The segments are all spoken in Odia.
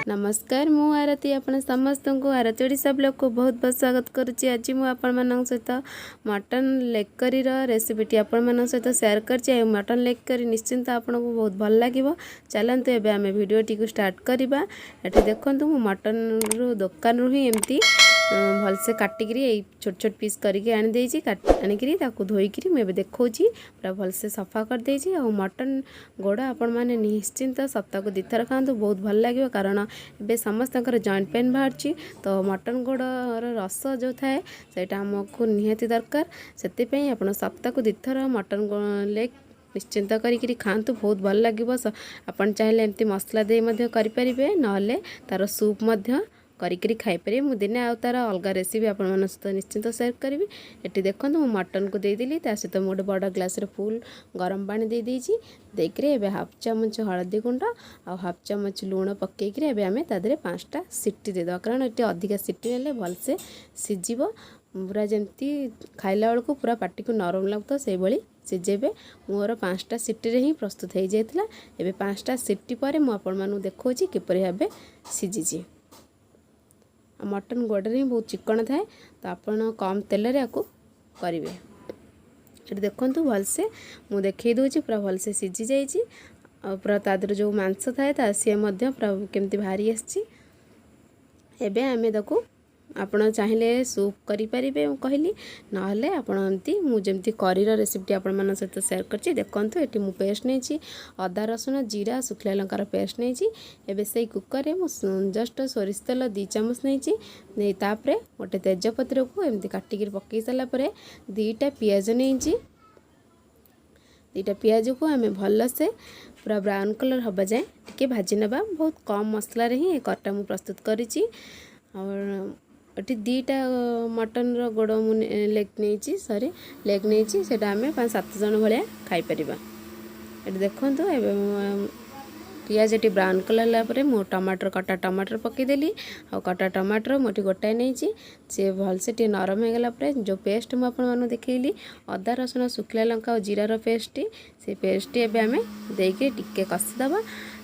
ନମସ୍କାର, ମୁଁ ଆରତୀ। ଆପଣ ସମସ୍ତଙ୍କୁ ଆରତୀ ଓଡ଼ିଶା ବ୍ଲଗ୍କୁ ବହୁତ ବହୁତ ସ୍ୱାଗତ କରୁଛି। ଆଜି ମୁଁ ଆପଣମାନଙ୍କ ସହିତ ମଟନ୍ ଲେଗ୍ କରିର ରେସିପିଟି ଆପଣମାନଙ୍କ ସହିତ ସେୟାର କରିଛି। ଆଉ ମଟନ୍ ଲେଗ୍ କରି ନିଶ୍ଚିନ୍ତ ଆପଣଙ୍କୁ ବହୁତ ଭଲ ଲାଗିବ। ଚାଲନ୍ତୁ, ଏବେ ଆମେ ଭିଡ଼ିଓଟିକୁ ଷ୍ଟାର୍ଟ କରିବା। ଏଠି ଦେଖନ୍ତୁ, ମୁଁ ମଟନ୍ରୁ ଦୋକାନରୁ ହିଁ ଏମିତି ଭଲସେ କାଟିକିରି ଏଇ ଛୋଟ ଛୋଟ ପିସ୍ କରିକି ଆଣିଦେଇଛି। ଆଣିକିରି ତାକୁ ଧୋଇକିରି ମୁଁ ଏବେ ଦେଖାଉଛି, ପୁରା ଭଲସେ ସଫା କରିଦେଇଛି। ଆଉ ମଟନ୍ ଗୋଡ଼ ଆପଣମାନେ ନିଶ୍ଚିନ୍ତ ସପ୍ତାହକୁ ଦୁଇଥର ଖାଆନ୍ତୁ, ବହୁତ ଭଲ ଲାଗିବ। କାରଣ ଏବେ ସମସ୍ତଙ୍କର ଜଏଣ୍ଟ ପେନ୍ ବାହାରୁଛି, ତ ମଟନ୍ ଗୋଡ଼ର ରସ ଯେଉଁ ଥାଏ, ସେଇଟା ଆମକୁ ନିହାତି ଦରକାର। ସେଥିପାଇଁ ଆପଣ ସପ୍ତାହକୁ ଦୁଇଥର ମଟନ୍ ଲେଗ୍ ନିଶ୍ଚିନ୍ତ କରିକିରି ଖାଆନ୍ତୁ, ବହୁତ ଭଲ ଲାଗିବ। ଆପଣ ଚାହିଁଲେ ଏମିତି ମସଲା ଦେଇ ମଧ୍ୟ କରିପାରିବେ, ନହେଲେ ତା'ର ସୁପ୍ ମଧ୍ୟ କରିକିରି ଖାଇପାରିବେ। ମୁଁ ଦିନେ ଆଉ ତା'ର ଅଲଗା ରେସିପି ଆପଣମାନଙ୍କ ସହିତ ନିଶ୍ଚିନ୍ତ ସେୟାର କରିବି। ଏଠି ଦେଖନ୍ତୁ, ମୁଁ ମଟନ୍କୁ ଦେଇଦେଲି। ତା ସହିତ ମୁଁ ଗୋଟେ ବଡ଼ ଗ୍ଲାସ୍ରେ ଫୁଲ୍ ଗରମ ପାଣି ଦେଇଦେଇଛି। ଦେଇକିରି ଏବେ ହାଫ୍ ଚାମଚ ହଳଦୀ ଗୁଣ୍ଡ ଆଉ ହାଫ୍ ଚାମଚ ଲୁଣ ପକାଇକିରି ଏବେ ଆମେ ତା ଦେହରେ ପାଞ୍ଚଟା ସିଟି ଦେଇଦେବା। କାରଣ ଏଠି ଅଧିକା ସିଟି ନେଲେ ଭଲସେ ସିଝିବ, ପୁରା ଯେମିତି ଖାଇଲା ବେଳକୁ ପୁରା ପାଟିକୁ ନରମ ଲାଗୁଥିବ, ସେଇଭଳି ସିଝେଇବେ। ମୋର ପାଞ୍ଚଟା ସିଟିରେ ହିଁ ପ୍ରସ୍ତୁତ ହେଇଯାଇଥିଲା। ଏବେ ପାଞ୍ଚଟା ସିଟି ପରେ ମୁଁ ଆପଣମାନଙ୍କୁ ଦେଖାଉଛି କିପରି ଭାବେ ସିଝିଛି। ଆଉ ମଟନ୍ ଗୋଡ଼ରେ ହିଁ ବହୁତ ଚିକଣ ଥାଏ, ତ ଆପଣ କମ୍ ତେଲରେ ଆକୁ କରିବେ। ଏଠି ଦେଖନ୍ତୁ, ଭଲସେ ମୁଁ ଦେଖାଇ ଦେଉଛି, ପୁରା ଭଲସେ ସିଝି ଯାଇଛି। ଆଉ ପୁରା ତା ଦେହରେ ଯେଉଁ ମାଂସ ଥାଏ, ତା ସିଏ ମଧ୍ୟ ପୁରା କେମିତି ବାହାରି ଆସିଛି। ଏବେ ଆମେ ତାକୁ ଆପଣ ଚାହିଁଲେ ସୁପ୍ କରିପାରିବେ, ମୁଁ କହିଲି, ନହେଲେ ଆପଣ ଏମିତି ମୁଁ ଯେମିତି କରିର ରେସିପିଟି ଆପଣମାନଙ୍କ ସହିତ ସେୟାର କରିଛି। ଦେଖନ୍ତୁ, ଏଠି ମୁଁ ପେଷ୍ଟ ନେଇଛି, ଅଦା, ରସୁଣ, ଜିରା, ଶୁଖିଲା ଲଙ୍କାର ପେଷ୍ଟ ନେଇଛି। ଏବେ ସେଇ କୁକର୍ରେ ମୁଁ ଜଷ୍ଟ ସୋରିଷ ତେଲ 2 ଚାମଚ ନେଇଛି। ନେଇ ତାପରେ ଗୋଟେ ତେଜପତ୍ରକୁ ଏମିତି କାଟିକିରି ପକାଇ ସାରିଲା ପରେ ଦୁଇଟା ପିଆଜ ନେଇଛି। ଦୁଇଟା ପିଆଜକୁ ଆମେ ଭଲସେ ପୁରା ବ୍ରାଉନ୍ କଲର୍ ହେବା ଯାଏଁ ଟିକେ ଭାଜି ନେବା। ବହୁତ କମ୍ ମସଲାରେ ହିଁ ଏ କରିଟା ମୁଁ ପ୍ରସ୍ତୁତ କରିଛି। ଆଉ ଏଠି ଦୁଇଟା ମଟନ୍ର ଗୋଡ଼ ମୁଁ ଲେଗ୍ ନେଇଛି, ସରି, ଲେଗ୍ ନେଇଛି। ସେଇଟା ଆମେ 5-7 ଜଣ ଭଳିଆ ଖାଇପାରିବା। ଏଠି ଦେଖନ୍ତୁ, ଏବେ ପିଆଜଟି ବ୍ରାଉନ୍ କଲର୍ ହେଲା ପରେ ମୁଁ ଟମାଟର, କଟା ଟମାଟର ପକାଇଦେଲି। ଆଉ କଟା ଟମାଟର ମୁଁ ଏଠି ଗୋଟାଏ ନେଇଛି। ସିଏ ଭଲସେ ଟିକେ ନରମ ହେଇଗଲା ପରେ ଯେଉଁ ପେଷ୍ଟ ମୁଁ ଆପଣମାନଙ୍କୁ ଦେଖେଇଲି, ଅଦା, ରସୁଣ, ଶୁଖିଲା ଲଙ୍କା ଆଉ ଜିରାର ପେଷ୍ଟଟି, ସେ ପେଷ୍ଟଟି ଏବେ ଆମେ ଦେଇକି ଟିକେ କଷିଦେବା।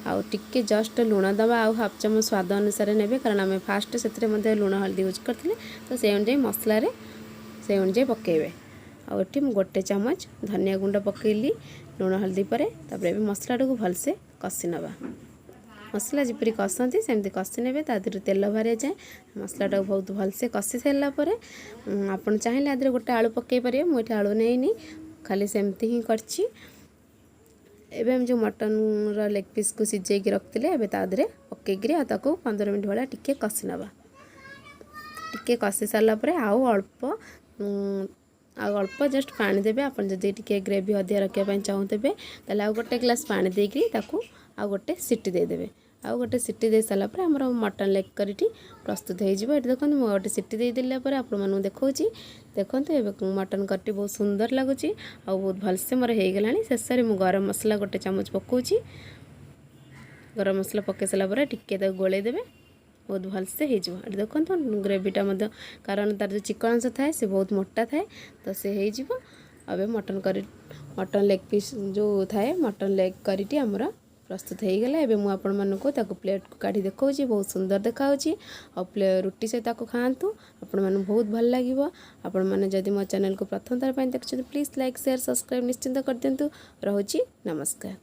ଆଉ ଟିକେ ଜଷ୍ଟ ଲୁଣ ଦେବା ଆଉ ହାଫ୍ ଚାମଚ, ସ୍ୱାଦ ଅନୁସାରେ ନେବେ। କାରଣ ଆମେ ଫାଷ୍ଟ ସେଥିରେ ମଧ୍ୟ ଲୁଣ ହଳଦୀ ୟୁଜ୍ କରିଥିଲେ, ତ ସେଇ ଅନୁଯାୟୀ ମସଲାରେ ସେଇ ଅନୁଯାୟୀ ପକାଇବେ। ଆଉ ଏଠି ମୁଁ ଗୋଟେ ଚାମଚ ଧନିଆ ଗୁଣ୍ଡ ପକାଇଲି ଲୁଣ ହଳଦୀ ପରେ। ତାପରେ ଏବେ ମସଲାଟାକୁ ଭଲସେ କଷି ନେବା। ମସଲା ଯେପରି କଷନ୍ତି, ସେମିତି କଷି ନେବେ, ତା ଦେହରୁ ତେଲ ବାହାରିବା ଯାଏଁ। ମସଲାଟାକୁ ବହୁତ ଭଲସେ କଷି ସାରିଲା ପରେ ଆପଣ ଚାହିଁଲେ ଆ ଦେହରେ ଗୋଟେ ଆଳୁ ପକାଇ ପାରିବେ। ମୁଁ ଏଠି ଆଳୁ ନେଇନି, ଖାଲି ସେମିତି ହିଁ କରିଛି। ଏବେ ଆମେ ଯେଉଁ ମଟନ୍ର ଲେଗ୍ ପିସ୍କୁ ସିଝେଇକି ରଖିଥିଲେ, ଏବେ ତା ଦେହରେ ପକାଇକିରି ଆଉ ତାକୁ 15 ମିନିଟ୍ ଭଳିଆ ଟିକେ କଷି ନେବା। ଟିକେ କଷି ସାରିଲା ପରେ ଆଉ ଅଳ୍ପ ଜଷ୍ଟ ପାଣି ଦେବେ। ଆପଣ ଯଦି ଟିକେ ଗ୍ରେଭି ଅଧିକା ରଖିବା ପାଇଁ ଚାହୁଁଥିବେ, ତାହେଲେ ଆଉ ଗୋଟେ ଗ୍ଲାସ୍ ପାଣି ଦେଇକିରି ତାକୁ ଆଉ ଗୋଟେ ସିଟି ଦେଇଦେବେ। ଆଉ ଗୋଟେ ସିଟି ଦେଇ ସାରିଲା ପରେ ଆମର ମଟନ୍ ଲେଗ୍ କରିଟି ପ୍ରସ୍ତୁତ ହେଇଯିବ। ଏଠି ଦେଖନ୍ତୁ, ମୁଁ ଗୋଟେ ସିଟି ଦେଇଦେଲା ପରେ ଆପଣମାନଙ୍କୁ ଦେଖାଉଛି। ଦେଖନ୍ତୁ, ଏବେ ମଟନ୍ କରିଟି ବହୁତ ସୁନ୍ଦର ଲାଗୁଛି ଆଉ ବହୁତ ଭଲସେ ମୋର ହେଇଗଲାଣି। ଶେଷରେ ମୁଁ ଗରମ ମସଲା ଗୋଟେ ଚାମଚ ପକାଉଛି। ଗରମ ମସଲା ପକାଇ ସାରିଲା ପରେ ଟିକେ ତାକୁ ଗୋଳେଇ ଦେବେ, ବହୁତ ଭଲସେ ହେଇଯିବ। ଏଠି ଦେଖନ୍ତୁ, ଗ୍ରେଭିଟା ମଧ୍ୟ, କାରଣ ତାର ଯେଉଁ ଚିକଣ ଅଂଶ ଥାଏ, ସେ ବହୁତ ମୋଟା ଥାଏ, ତ ସେ ହେଇଯିବ। ଏବେ ମଟନ୍ କରି, ମଟନ୍ ଲେଗ୍ ପିସ୍ ଯେଉଁ ଥାଏ, ମଟନ୍ ଲେଗ୍ କରିଟି ଆମର ପ୍ରସ୍ତୁତ ହେଇଗଲା। ଏବେ ମୁଁ ଆପଣମାନଙ୍କୁ ତାକୁ ପ୍ଲେଟ୍କୁ କାଢ଼ି ଦେଖାଉଛି। ବହୁତ ସୁନ୍ଦର ଦେଖାହେଉଛି। ଆଉ ରୁଟି ସହିତ ତାକୁ ଖାଆନ୍ତୁ, ଆପଣମାନଙ୍କୁ ବହୁତ ଭଲ ଲାଗିବ। ଆପଣମାନେ ଯଦି ମୋ ଚ୍ୟାନେଲକୁ ପ୍ରଥମ ଥର ପାଇଁ ଦେଖୁଛନ୍ତି, ପ୍ଲିଜ୍ ଲାଇକ୍, ସେୟାର, ସବସ୍କ୍ରାଇବ୍ ନିଶ୍ଚିନ୍ତ କରିଦିଅନ୍ତୁ। ରହୁଛି, ନମସ୍କାର।